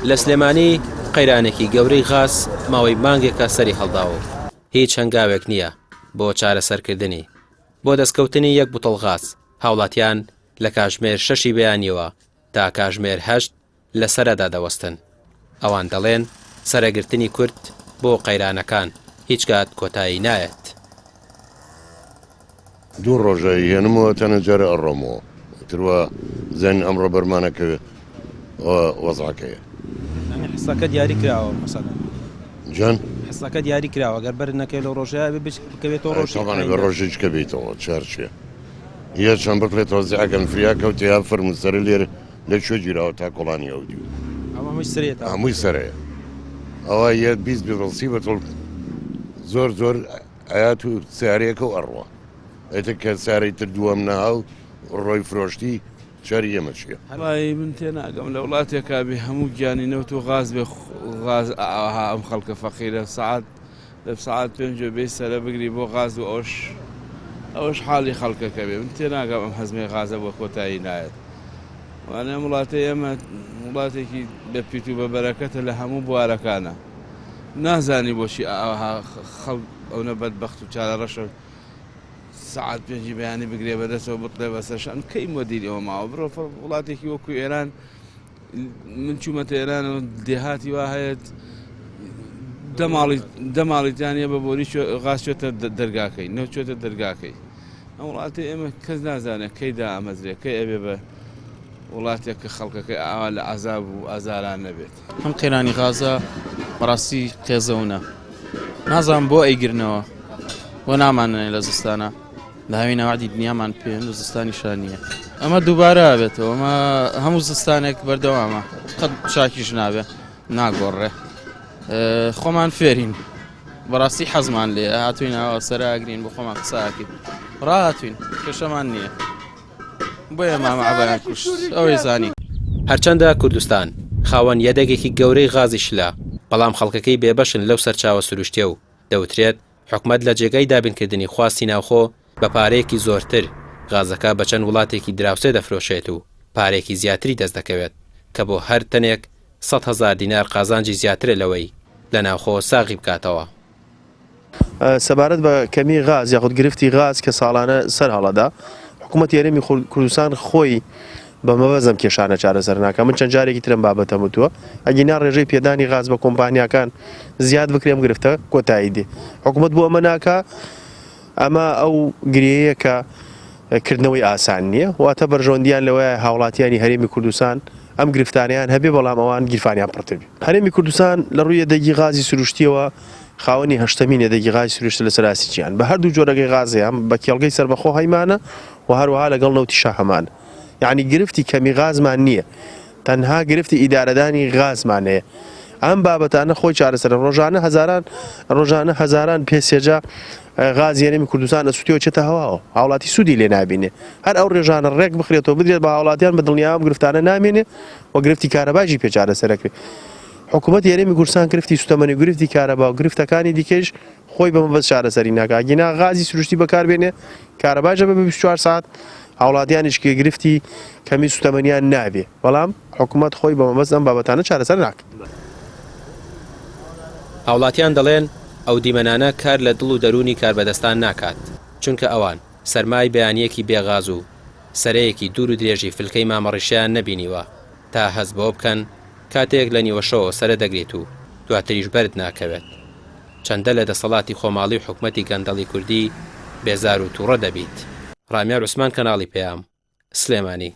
لە سلێمانی قەیرانێکی گەورەی غاز ماوەی مانگێکە سەری هەڵداوە و هیچ هەنگاوێک نییە بۆ چارەسەرکردنی. بۆ دەستکەوتنی یەک بوتڵ غاز هاوڵاتیان لە کاژمێر شەشی بەیانیەوە تا کاژمێر هەشت لە سەرەدا دەوەستن. ئەوان دەڵێن سەرەگرتنی کورد بۆ قەیرانەکان هیچ کات کۆتایی نایەت. دوو ڕۆژە هێنمەوە تەنە جارێ ئەڕۆمەوە ئیتر وا زانین ئەمڕۆ بەرمانە کەوێ ئەوە وەزعەکەیە. یانی حسەکە دیاری کراوە مەسەلەن. جان؟ حسەکە دیاری کراوە گەر بەر نەکەوێ لەو ڕۆژەیا ئەبێ بکەوێتەوە ڕۆژی تەبعەن ئەبێ ڕۆژێکی کە بێیتەوە چار چیە یە چەند بتڵێ تەوزیعەکەن فریا کەوتێ یا فەرموو سەرە لێرە لە کوێ گیراوە تا کۆڵانی ئەو دیو ئەوە هەمووی سەرەیە تا هەمووی سەرەیە ئەوە یە 20 بتڵ سی بتڵ زۆر زۆر ئەیات و سیارەیەکە و ئەڕوا ئیتر کە سیارەی تر دووەم نەها و ڕۆی فرۆشتی شاری ئێمە چییە؟ وەڵایی من تێناگەم لە وڵاتێکا بێ هەموو گیانی نەوت و غاز بێ غاز ئاها ئەم خەڵکە فەقیرە سەعات لە سەعات پێنج بێ سەرە بگری بۆ غاز و ئەوش ئەوش حاڵی خەڵکەکە بێ من تێناگەم ئەم هەزمەی غازە بۆ کۆتایی نایەت وانە ئەم وڵاتەی ئێمە وڵاتێکی بە پیت و بە بەرەکەتە لە هەموو بوارەکانە نازانی بۆچی ئاها خەڵک ئەونە بەدبەخت و چارەڕەشە سەعات پێنجی بەیانی بگرێ بەدەستەوە بتڵێ بەسەر شان کەی مۆدیلی ئەوە ماوە بڕۆ وڵاتێکی وەکو ئێران من چوومەتە ئێران و دێهاتی وا هەیە دەماڵی دەماڵیتیانە بە بۆری غاز چێتە دەرگاکەی نەو چێتە دەرگاکەی ئەم وڵاتی ئێمە کەس نازانێت کەی دامەزرێ کەی ئەبێ بە وڵاتێک کە خەڵکەکەی ئاوا لە عذاب و ئازاران نەبێت. ئەم قەیرانی غازە بەڕاستی قێزەونە نازانم بۆ ئەیگرنەوە بۆ نامانەنێ لە زستانە لە هاوینە وعدی دنیامان پێن و زستانی شانیە ئەمە دووبارە بێتەوە ئەمە هەموو زستانێک بەردەوامە قەت چاکیش نابێ ناگۆڕێ خۆمان فێرین بەڕاستی حەزمان لێ هاتوینەوە سەراگرین بۆ خۆمان قساکەین ڕاهاتوین کێشەمان نییە. بۆیە مامە عەبایان کوشت ئەوەی زانی. هەرچەندە کوردستان خاوەن یەدەگێکی گەورەی غازی شلە، بەڵام خەڵکەکەی بێبەشن لەو سەرچاوە سروشتیە و دەوترێت حکومەت لە جێگای دابینکردنی خواستی ناوخۆ بە پارەیەکی زۆرتر غازەکە بە چەند وڵاتێکی دراوسێ دەفرۆشێت و پارەیەکی زیاتری دەستدەکەوێت کە بۆ هەر تەنێک 100,000 دینار قازانجی زیاترە لەوەی لە ناوخۆ ساغی بکاتەوە. سەبارەت بە کەمی غاز یاخود گرفتی غاز کە ساڵانە سەر هەڵەدا حکوومەتی هەرێمی کوردستان خۆی بە مەبەست ئەم کێشانە چارەسەر ناکە من چەند جارێکی ترم بابەتەم وتووە ئەگینا ڕێژەی پێدانی غاز بە کۆمپانیاکان زیاد بکرێ ئەم گرفتە کۆتایی دێ حکوومەت بۆ ئەمە ناکا ئەمە ئەو گرێیە کە کردنەوەی ئاسان نییە واتە بەرژەوەندیان لەوەیە هاوڵاتیانی هەرێمی کوردستان ئەم گرفتانیان هەبێ بەڵام ئەوان گیرفانیان پڕتر بێ هەرێمی کوردستان لە ڕووی یەدەگی غازی سروشتیەوە خاوەنی هەشتەمین یەدەگی غازی سروشتە لەسەر ئاستی جیهان بە هەردوو جۆرەکەی غازی هەم بە کێڵگەی سەربەخۆ هەیمانە و هەروەها لەگەڵ نەوتیشا هەمانە یەعنی گرفتی کەمی غازمان نییە تەنها گرفتی ئیدارەدانی غازمان هەیە ئەم بابەتانە خۆی چارەسەرە ڕۆژانە هەزاران ڕۆژانە هەزاران پێ سێجا غازی هەرێمی کوردستان ئەسوتێ چێتە هەواوە هاوڵاتی سوودی لێ نابینێ هەر ئەو ڕێژانە ڕێک بخرێتەوە بدرێت بە هاوڵاتیان بە دڵنیام گرفتانە نامێنێ و گرفتی کارەبایشی پێ چارەسەرەکرێ حکوومەتی هەرێمی کوردستان گرفتی سوتەمەنی و گرفتی کارەبا و گرفتەکانی دیکەیش خۆی بە مەبەست چارەسەری ناکا ئەگینا غازی سروشتی بەکاربێنێ کارەبایش ئەبێ بە 24 سەعات هاوڵاتیانیش کە گرفتی کەمی سوتەمەنیان نابێ بەڵام حکوومەت خۆی بە مەبەست ئەم بابەتانە چارەسەر ناکات. هاوڵاتیان دەڵێن، ئەو دیمەنانە کار لە دڵ و دەروونی کاربەدەستان ناکات، چونکە ئەوان سەرمای بەیانییەکی بێ غاز و سەرەیەکی دوور و درێژی فلکەی مامەڕیشەیان نەبینیوە تا هەست بەوە بکەن کاتێک لە نیوەشەوەوە سەرە دەگریت و دواتریش بەرت ناکەوێت. چەندە لە دەسەڵاتی خۆماڵی و حکومەتی گەندەڵی کوردی بێزار و توڕە دەبیت. ڕامیار عوسمان کەناڵی پەیام، سلێمانی.